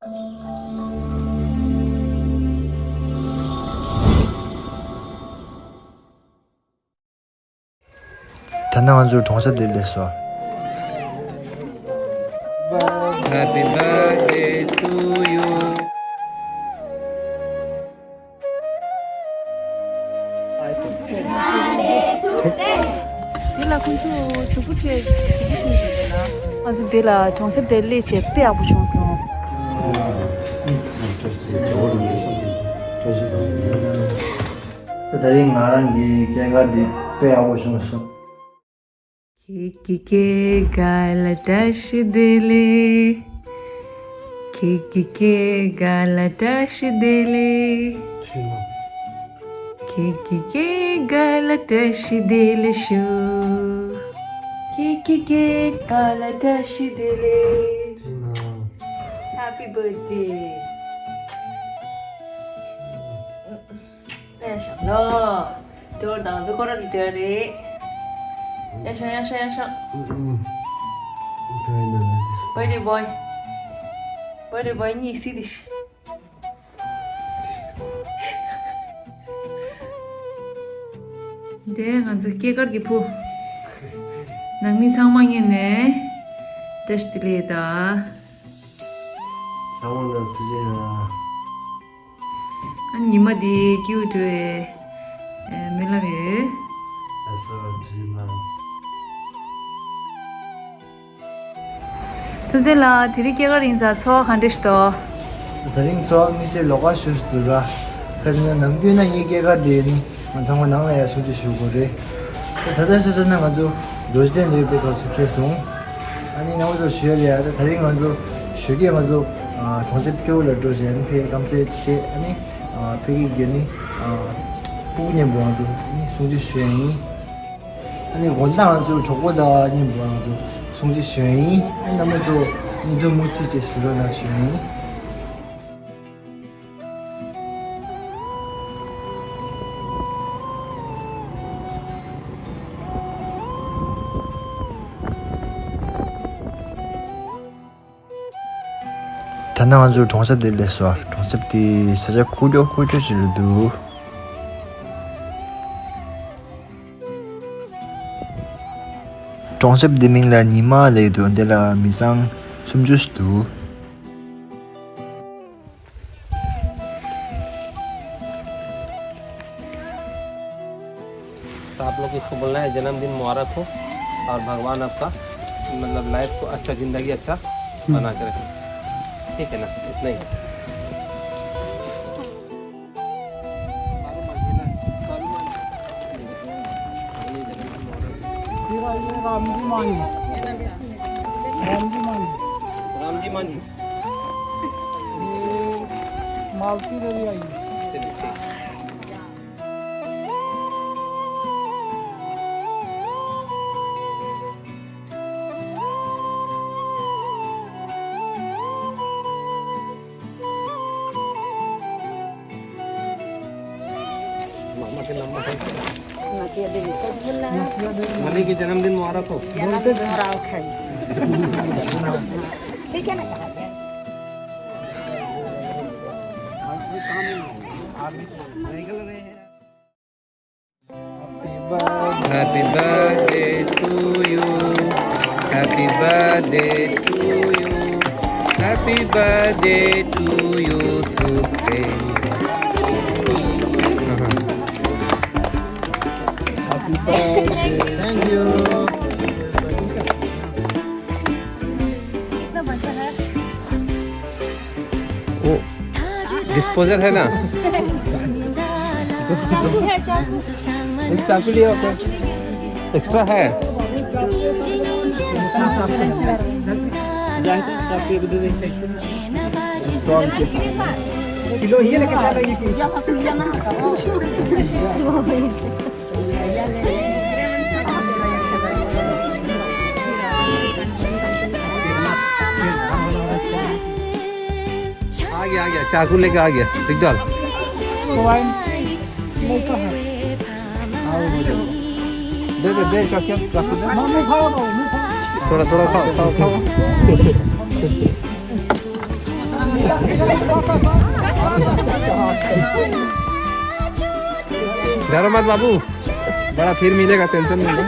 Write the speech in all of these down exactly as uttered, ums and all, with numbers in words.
ད་ནང་ང་ཚོ་གྲོང་གསེབ་དེར་སླེབས་སོང་། Happy birthday to you. དེ་ལ་ཁོང་ཚོ་གཟུགས་པོ་བཅོས་གཟུགས་པོ་བཅོས་ཡོད་ན། ང་ཚོ་དེ་ལ་གྲོང་གསེབ་དེར་སླེབས་བྱས་དཔེ་ཡག་པོ་བྱུང་སོང་། ད་རིང་ང་རང་གི་སྐྱེས་སྐར་འདི་དཔེ་ཡག་པོ་བྱུང་སོང་། ཁྱེད་ཀྱི་སྐྱེས་སྐར་ལ་བཀྲ་ཤིས་བདེ་ལེགས། ཁྱེད་ཀྱི་སྐྱེས་སྐར་ལ་བཀྲ་ཤིས་བདེ་ལེགས། ཁྱེད་ཀྱི་སྐྱེས་སྐར་ལ་བཀྲ་ཤིས་བདེ་ལེགས་ཞུ། ཁྱེད་ཀྱི་སྐྱེས་སྐར་ལ་བཀྲ་ཤིས་བདེ་ལེགས། Happy birthday. ཨེ་ཤ་ལོ། དེ་བར་དང་ཚོ་ཁོ་ར་ལི་དེ་རེད། ཡ་ཤ་ཡ་ཤ་ཡ་ཤ། Birthday boy. Birthday boy གཉིད་སད་དེ་ཤི། དེ་ང་ཚོ་སྐྱེས་སྐར་གྱི་ཕུ། ནང་མི་ཚང་མ་ངེད་ནས་བཀྲ་ཤིས་བདེ་ལེགས་ད། ཚང་མ་ལ་ཐུགས་རྗེ་གནང་། ཨ་ནི་ཉི་མ་འདི་སྐྱིད་པོ་འགྲོ་བའི་སྨོན་ལམ་ཡོད། ལགས་སོ། ཐུགས་རྗེ་གནང་། ཐུབ་བསྟན་ལགས། དེ་རིང་སྐྱེས་སྐར་ཡིན་ཙང་ཚོར་བ་ག་འདྲ་ཞིག་འདུག་ད་རིང་ཚོར་བ་དམིགས་བསལ་ལོགས་ཀ་ཞེ་པོ་ཅིག་འདུག་ར། ག་ཟེར་ན་ནམ་རྒྱུན་ན་ངའི་སྐྱེས་སྐར་དེ་ནི་ང་ཚང་མ་ནང་ལ་ཡང་སྲུང་བརྩི་ཞུ་དགོས་རེད། ད་ད་ལྟ་ཆ་བཞག་ན་ང་ཚོ་རྡོ་རྗེ་གདན་སླེབས་པའི་སྐབས་སུ་འཁེལ་སོང་། ཨ་ནི་རྣམ་པ་ཚོར་ཞུ་ཡ་ལ་ཡ། ད་ད་རིང་ང་ཚོ་ཞོགས་ཀས་ང་ཚོ་གྲོང་གསེབ་སྐྱོ་བོ་ལ་འགྲོ་བྱས། ཨ་ནི་ཕའི་སྐམ་སའི་སྤྲད། ཨ་ནི་ཕ་གི་གི་ནི་སྤུ་གུ་མཉམ་དུ་ང་ཚོ་ནི་སྲུང་བརྩི་ཞུ་ཡ་ཡིན། ཨ་ནི་དགོང་དག་ང་ཚོ་གྲོགས་པོ་དང་མཉམ་དུ་ང་ཚོ་སྲུང་བརྩི་ཞུ་ཡ་ཡིན། ཨ་ནི་རྣམ་པ་ཚོ་བརྙན་ཐུང་མུ་མཐུད་བཅས་གཟིགས་རོགས་གནང་ཞུ་ཡ་ཡིན། ད་ནང་ང་ཚོ་གྲོང་གསེབ་དེར་སླེབས་སོང་། གྲོང་གསེབ་དེ་ས་ཆ་ཁུག་ཀྱོག་ཁུག་ཀྱོག་ཅིག་ལ་འདུག་གྲོང་གསེབ་དེའི་མིང་ལ་ཉི་མ་ལབ་ཀྱི་འདུག་འདི་ལ་མི་ཚང་སུམ་ཅུ་ཙམ་འདུག तो आप लोग इसको बोलना है, "जन्मदिन मुबारक हो और भगवान आपका, मतलब, लाइफ को अच्छा, जिंदगी अच्छा बना के रखें।" ठीक है ना? इतना ही। रामजी मानी। रामजी मानी। रामजी मानी। ये मालती देवी आई। चलिए, ठीक। मम्मी के जन्मदिन मुबारक हो। जन्मदिन मुबारक है। ठीक है ना? Happy birthday to you. Happy birthday to you. Happy birthday to you, Thupei. Happy birthday. Thank you. कितना बचा है? ओ, डिस्पोजल है ना? चाकू है, चाकू। एक चाकू ले आओ, कोई एक्स्ट्रा है? किलो ये लेके चलेगी। आ गया, आ गया, चाकू लेके आ गया, दिख डाल। मोबाइल नहीं तो है। दे दे, दे, चाकू, चाकू दे। मैं, मैं खाऊंगा, मैं खाऊंगा। थोड़ा, थोड़ा खाओ, खाओ, खाओ। डरो मत बाबू, बड़ा फिर मिलेगा, टेंशन नहीं लो।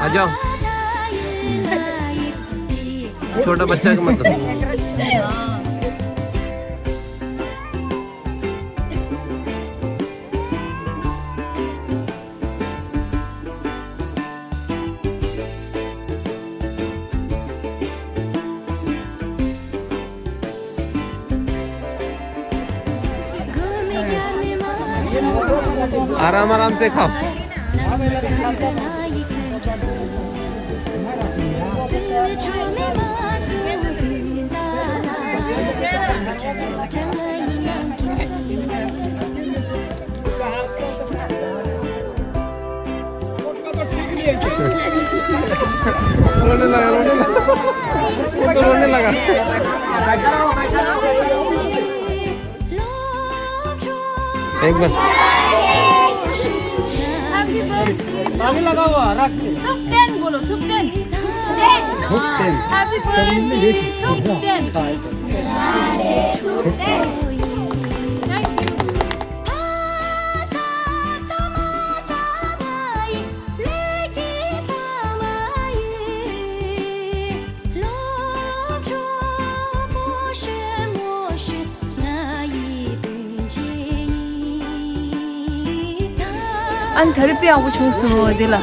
आ जाओ। छोटा बच्चा का मतलब। आराम आराम से खाओ। रोने लगा, रोने लगा। वो तो रोने लगा। एक बार। Happy birthday। आगे लगा हुआ, रख। थुप्देन बोलो, थुप्देन। Thupden. Happy birthday, Thupden. Thank you. ཨ་ནི་ད་རེས་དཔེ་ཡག་པོ་བྱུང་སོང་། འདི་ལ་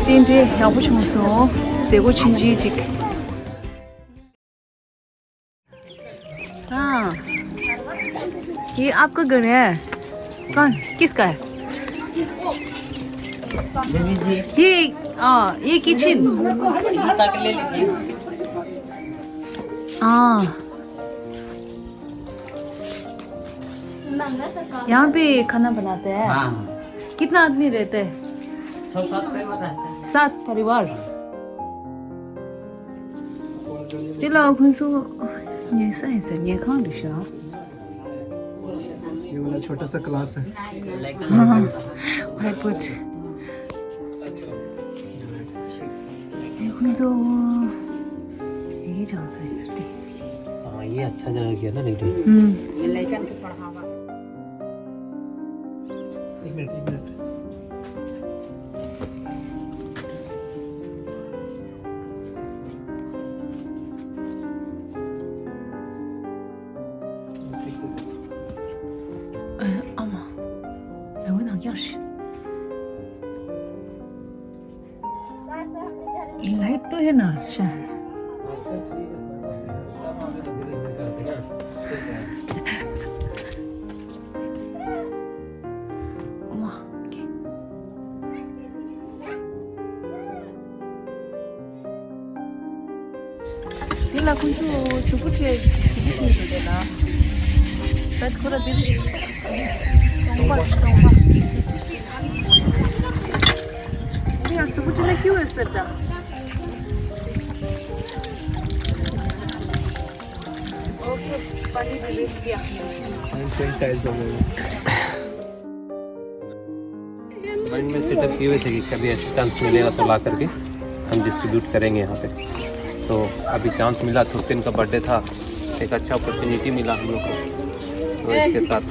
རྟེན་འབྲེལ་ཡག་པོ་བྱུང་སོང་། མཛད་སྒོ་ཆུང་ཆུང་ཅིག हाँ। ये आपका घर है? कौन? किसका है? ये, आ, ये किचन। हाँ। यहाँ पे खाना बनाते हैं? हाँ। कितना आदमी रहते हैं? छह सात परिवार रहते हैं। सात परिवार। དེ་ལ་ཁོང་ཚོ་ཉལ་ས་ཡིན་ཟེར། ཉལ་ཁང་རེད་ཤག ये वाला छोटा सा क्लास है। Whiteboard. ये ཁོང་ཚོ་ཡི་གེ་སྦྱང་ས་ཡིན་ཟེར་ཏེ། हाँ, ये अच्छा जगह किया ना, नहीं तो। हम्म। एक मिनट, एक मिनट। ཨ་མ། ལ་འོ་ནང་ཡར་ཤི། लाइट तो है ना शायद। वाह, ओके। དེ་ལ་ཁོང་ཚོ་གཟུགས་པོ་བཅོས། གཟུགས་པོ་བཅོས་འདུག་དེ་ལ། ད་ཁོ་ར་འདིར་སྟོང་པ་སྟོང་པ། དེ་ཡང་གཟུགས་པོ་བཅོས་ན་སྐྱིད་པོ་ཡོད་ས་རེད་ད། ओके, पानी रिलीज किया। Hand sanitiser. माइंड में सेटअप किए हुए थे कि कभी ऐसा चांस मिलेगा तो ला करके हम डिस्ट्रीब्यूट करेंगे यहाँ पे। तो अभी चांस मिला, थुप्तेन का बर्थडे था, एक अच्छा अपॉर्चुनिटी मिला हम लोग को। तो इसके साथ,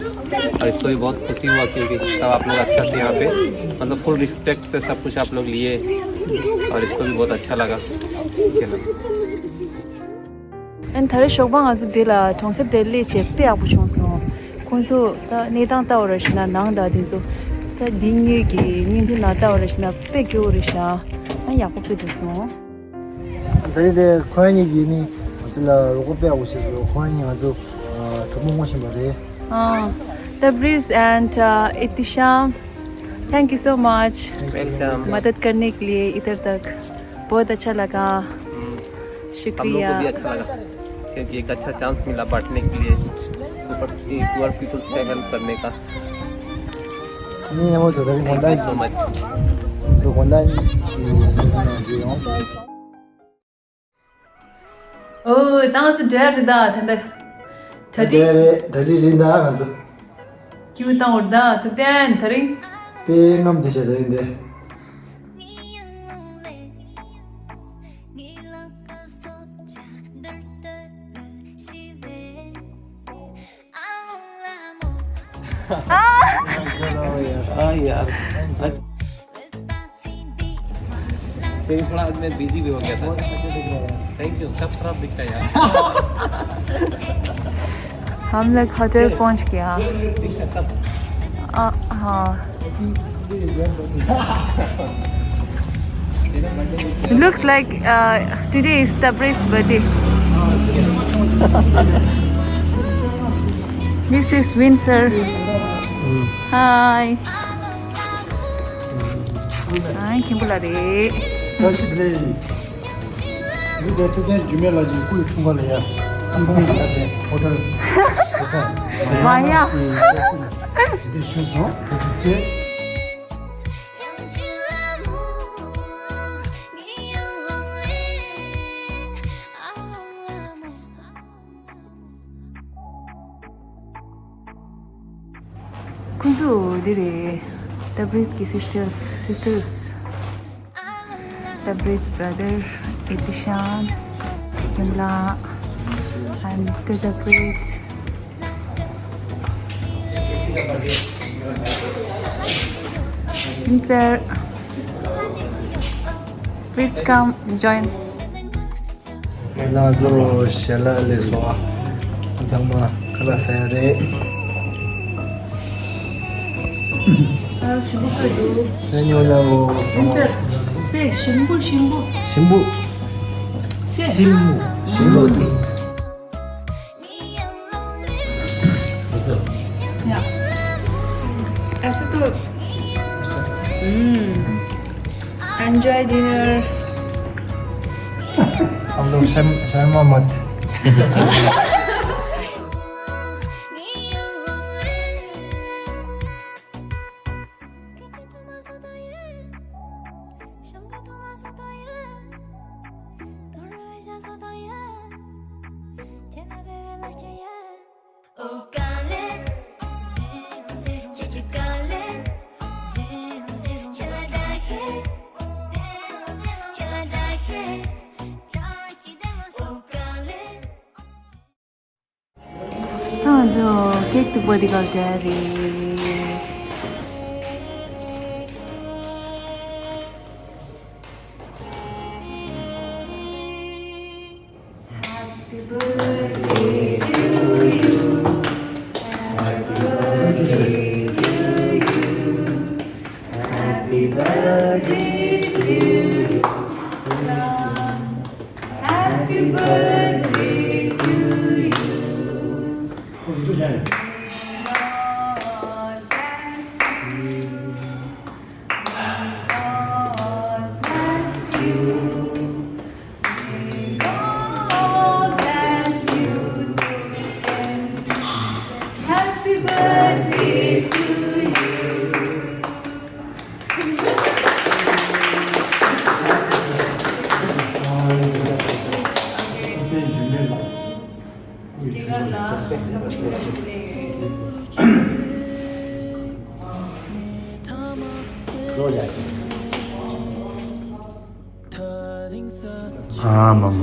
और इसको भी बहुत खुशी हुआ क्योंकि सब आप लोग अच्छा से यहाँ पे, मतलब, फुल रिस्पेक्ट से सब कुछ आप लोग लिए, और इसको भी बहुत अच्छा लगा। ठीक है ना? ཨན་ད་རེས་ཞོགས་པ་ང་ཚོ་འདི་ལ་གྲོང་གསེབ་དེར་སླེབས་བྱས་དཔེ་ཡག་པོ་བྱུང་སོང་། ཁོང་ཚོ་ད་གནས་སྟངས་ལྟ་བ་ར་ཞིག་ན་ནང་དང་དེ་ཚོ་ད་འདི་དངོས་ཀྱི་བརྙན་ཐུང་ནང་ལྟ་བ་ར་ཞིག་ན་དཔེ་སྐྱིད་པོ་རེད་ཤག་ཨ་ཡག་པོ་དཔེ་འདུག་སོང་། ད་རེས་དེ་ཁོ་རང་གཉིས་ཀྱིས་ནི་ང་ཚོ་ལ་རོགས་པ་དཔེ་ཡག་པོ་བྱས་སོང་། ཁོ་རང་གཉིས་ང་ཚོ་གྲོགས་པོ་ངོ་ཤེས་པ་རེད། ཨ། Tabriz and uh, Ihtisham, thank you so much. Welcome. मदद करने के लिए इधर तक। बहुत अच्छा लगा। हम्म। हम लोग को भी शुक्रिया। अच्छा लगा, क्योंकि एक अच्छा चांस मिला बांटने के लिए, ऊपर से पुअर पीपल्स का हेल्प करने का। नहीं, वो तो तभी होता है। Thank you so much। तो होता है। ཨོ། ད་ང་ཚོ་འབྲེལ་རེད་ད་ད་ལྟ། གྲ་སྒྲིག་གྲ་སྒྲིག་རེད་ད་ང་ཚོ། ཁྱིམ་བཏང་བར་ད་ཐུབ་བསྟན་དེ་རིང་། དཔེ་རྣམས་འདི་བྱས་དེ་རིང་འདི། ཨ་ཡ། तेरी थोड़ा आज मैं बिजी भी हो गया था। Thank you. कब खराब दिखता है यार? हम लोग होटल पहुंच गया। दीक्षा कब? आ, हाँ। It looks like uh, today is Tabriz birthday. This is Windsor. Hi. Hi, ཁྱིམ་པ་ལ་རེད། བཀྲ་ཤིས་བདེ་ལེགས། འདི་ལྟར་ཐུབ་བསྟན་རྒྱུད་སྨད་ལགས་ཀྱི་སྐུའི་འཁྲུངས་སྐར་ལ་ཡ། ཨམ་སྲུའི་ཡ་ཧོ་ཊེལ་རེ་ས་མ་ཡ། འདི་ཞུས་སོང་། ཐུགས་རྗེ་ཆེ། ཁོང་ཚོ་འདི་རེད། Tabriz གི་sisters, sisters. Tabriz brother, Etishan, Yumla, and Mister Tabriz. Mister, please come join. ང་ཚོ་ཞལ་ལག་ལས་སོ། ཚང་མ་ཁ་ལག་ཟ་ཡ་རེད། ཨ་ཞིམ་པོ་འདུག་ཟས་ཉོ་ན་འོ། ཟས་ཞིམ་པོ་ཞིམ་པོ། ཞིམ་པོ། ཟས་ཞིམ་པོ་ཞིམ་པོ་འདུག་ཡ། ཨ་སུ་ཏུ། ཨུམ། Enjoy dinner. हम लोग शर्म शर्मा मत। ང་ཚོ་ཀེག་སྡུག་པ་འདི་ག་རེ་རེད། ཨ་མ་མ་མ།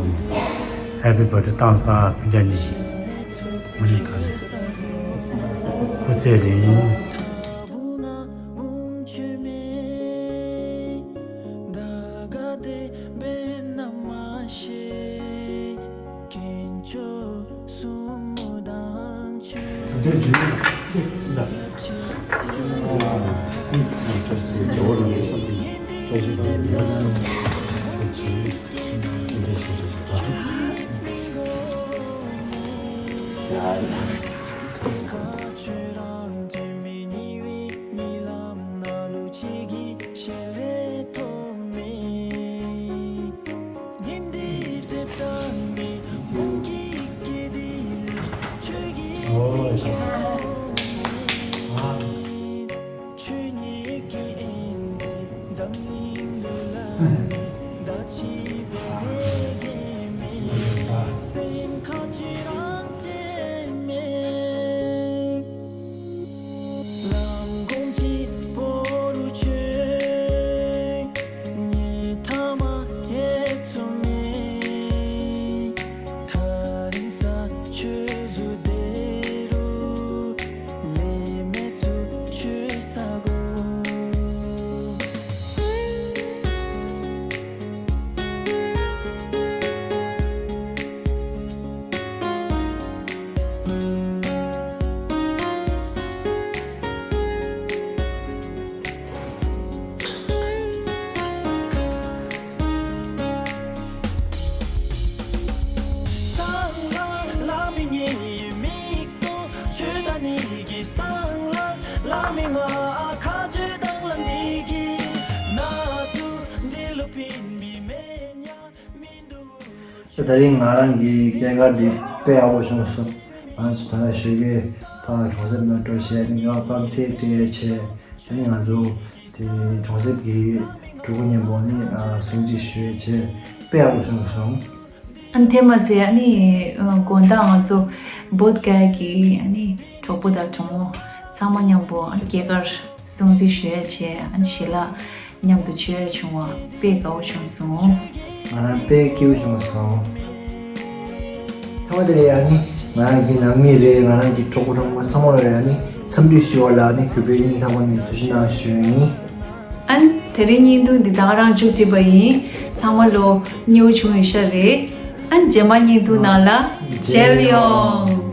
Happy birthday བཏང་སྟངས་སྤུན་ཀྱག་གཉིས་ཀྱིས་མ་ཎི་བགྲངས་ནས་སྐུ་ཚེ་རིང་། ད་རིང་ང་རང་གི་སྐྱེས་སྐར་འདི་དཔེ་ཡག་པོ་བྱུང་སོང་། ང་ཚོ་ད་ཞོགས་ཀས་ཕར་གྲོང་གསེབ་ནང་འགྲོ་བྱས་ནི་ང་པམ་ཚེ་སྤྲད་བྱས་ནི་ང་ཚོ་དེ་གྲོང་གསེབ་ཀྱི་གྲོགས་པོ་མཉམ་པོ་ནི་སྲུང་བརྩི་ཞུས་བྱས་དཔེ་ཡག་པོ་བྱུང་སོང་། ཨ་ནི་དེ་མ་ཟད་ཨ་ནི་དགོང་དག་ང་ཚོ་བོད་སྐད་ཀྱི་ཨ་ནི་གྲོགས་པོ་དང་གྲོགས་མོ་ཚང་མ་མཉམ་པོ་ཨ་ནི་སྐྱེས་སྐར་སྲུང་བརྩི་ཞུས་བྱས་ཨ་ནི་ཞལ་ལག་མཉམ་དུ་མཆོད་བྱུང་བ་དཔེ་དགའ་བོ་བྱུང་སོང་། ང་རང་དཔེ་སྐྱིད་པོ་བྱུང་སོང་། ཐ་མ་དེ་ལས་ཨ་ནི་ང་རང་གི་ནང་མི་རེད། ང་རང་གི་གྲོགས་པོ་གྲོགས་མོ་ཚང་མ་ལ་རེད། ཨ་ནི་འཚམས་འདྲི་ཞུ་བ་ལ་ཨ་ནི་གུས་པའི་དབྱིངས་ཚང་མ་ནས་ཐུགས་རྗེ་གནང་ཞུ་ཡིན། ཨ་ནི་དེ་རིང་བརྙན་ཐུང་འདི་དག་རང་མཇུག་སྒྲིལ་བ་ཡིན། ཚང་མ་ལོ་སྙིང་བོ་བྱུང་ཡོད་ཤག་རེད། ཨ་ནི་རྗེས་མ་བརྙན་ཐུང་ནང་ལ་མཇལ་ཡོང་།